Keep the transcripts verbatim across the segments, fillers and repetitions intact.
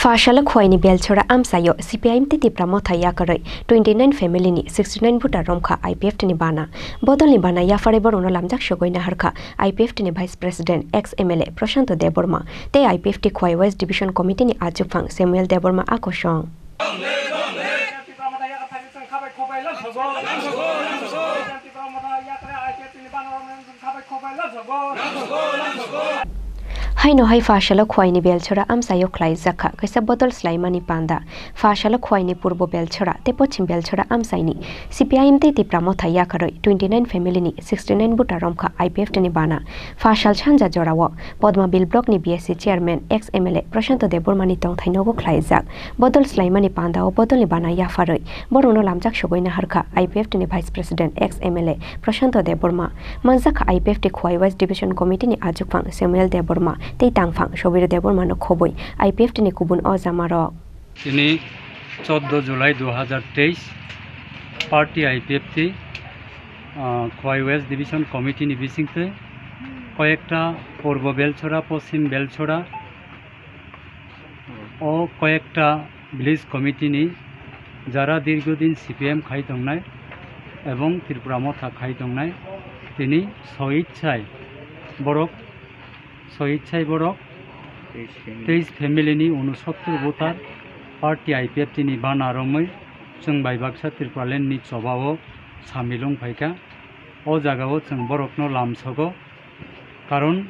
Pha salo Khowai ni Belchora amchaio C P I M tei Tipra Motha yakarwi twenty nine family ni sixty nine voter romkha I P F T ni bana. Bodol ni bana yapharwi borokno lamjak sogwi naharkha I P F T ni Vice President, ex M L A Prashanto Debbarma tei I P F T Khowai West Division Committee ni achukphang Samuel Debbarma a kosong. Haino hai pha salo Khowai ni Belchora amchaio khlaijak kha kaisa bodol swlaimani panda. Pha salo Khowai ni Purbo Belchora tei Pochim Belchora amchaini C P I M tei Tipra Motha yakarwi twenty nine family ni sixty nine voter romkha I P F T ni bana. Pha sal sanja jorao Podmabil block ni B S C chairman, ex M L A Prashanto Debbarma ni tongthai nogo khlaijak. Bodol swlaimani panda o bodol ni bana yapharwi borokno lamjak sogwi naharkha I P F T ni Vice President, ex M L A Prashanto Debbarma. Manjakha I P F T Khowai West Division Committee ni achukphang Samuel Debbarma tei tangphang Sobir Debbarma no khobwi I P F T ni kubun o jamarok. Tini choddo July dui hajar teis, party I P F T, ah, Khowai West Division Committee ni bisingtwi koyekta Purbo Belchora, Poschim Belchora, o koyekta village committee ni jara dirghodin C P M khai tongnai ebong Tripura Motha khai tongnai, tini soichai borok, soichai borok teis family ni unosottor voter party I P F T ni bana romwi chwng bai baksa Tripuraland ni choba o samil wng phaikha. O jaga o chwng borokno lamsogo. Karon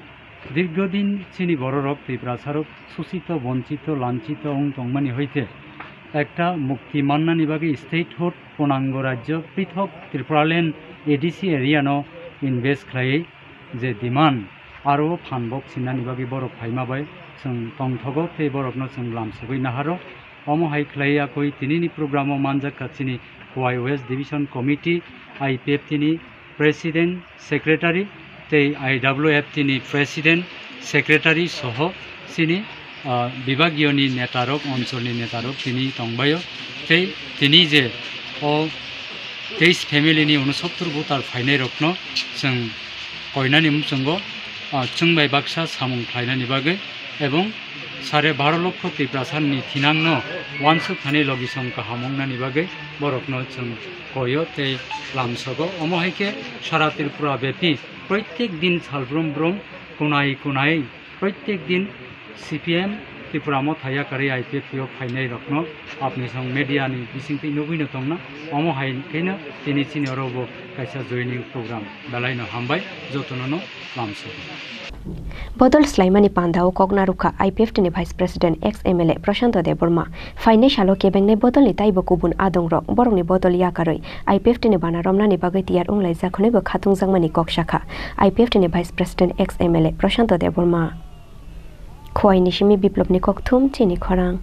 dirghodin chini bororok Tiprasarok susito, bonchito, lanchito wng tongmani hoite ekta mukti mannani bagwi statehood, punango rajyo, prithok Tripuraland A D C area no invest khlaiwi je demand aro phanbok sinani bagwi borok phaima bai chwng tongthogo tei borokno chwng lamsogwi naharo. Omo hai khlai yakwi tinini program o manjak kha chini Khowai West Division Committee, I P F T ni President, Secretary tei I W F T ni President, Secretary soho chini, ah, bibagiyoni netarok, oncholni netarok tini tongbaio. Tei tini je o teis family ni unosottor voter phainairokno chwng koinani muchungo, ah, chwng bai baksa samung khlainani bagwi ebong sare baro lokho Tiprasani thinangno uansuk thani logisong kaham wngnani bagwi borokno chwng koio tei lamsogo. Omo hai khe sara Tripura bepi proitek din salbrum brum kunai kunai proitek din C P M Tripura Motha yakarwi I P F T o phainairokno apni song media ni bisingtwi nugwino tongna. Omo hai kheno tini chini oro bo kaisa joining program belaino hambai jotono no lamsogo. Bodol swlaimani panda o kok narwkha I P F T ni Vice President, ex M L A Prashanto Debbarma. Phainai salo kebengnai bodolni taibo kubun adongrok borokni bodol yakarwi I P F T ni bana romnani bagwi tiyar wnglaijak hwnwibo khatungjakmani kok sakha I P F T ni Vice President, ex M L A Prashanto Debbarma. Khowai ni simi Biplobni kokthum chini khorang.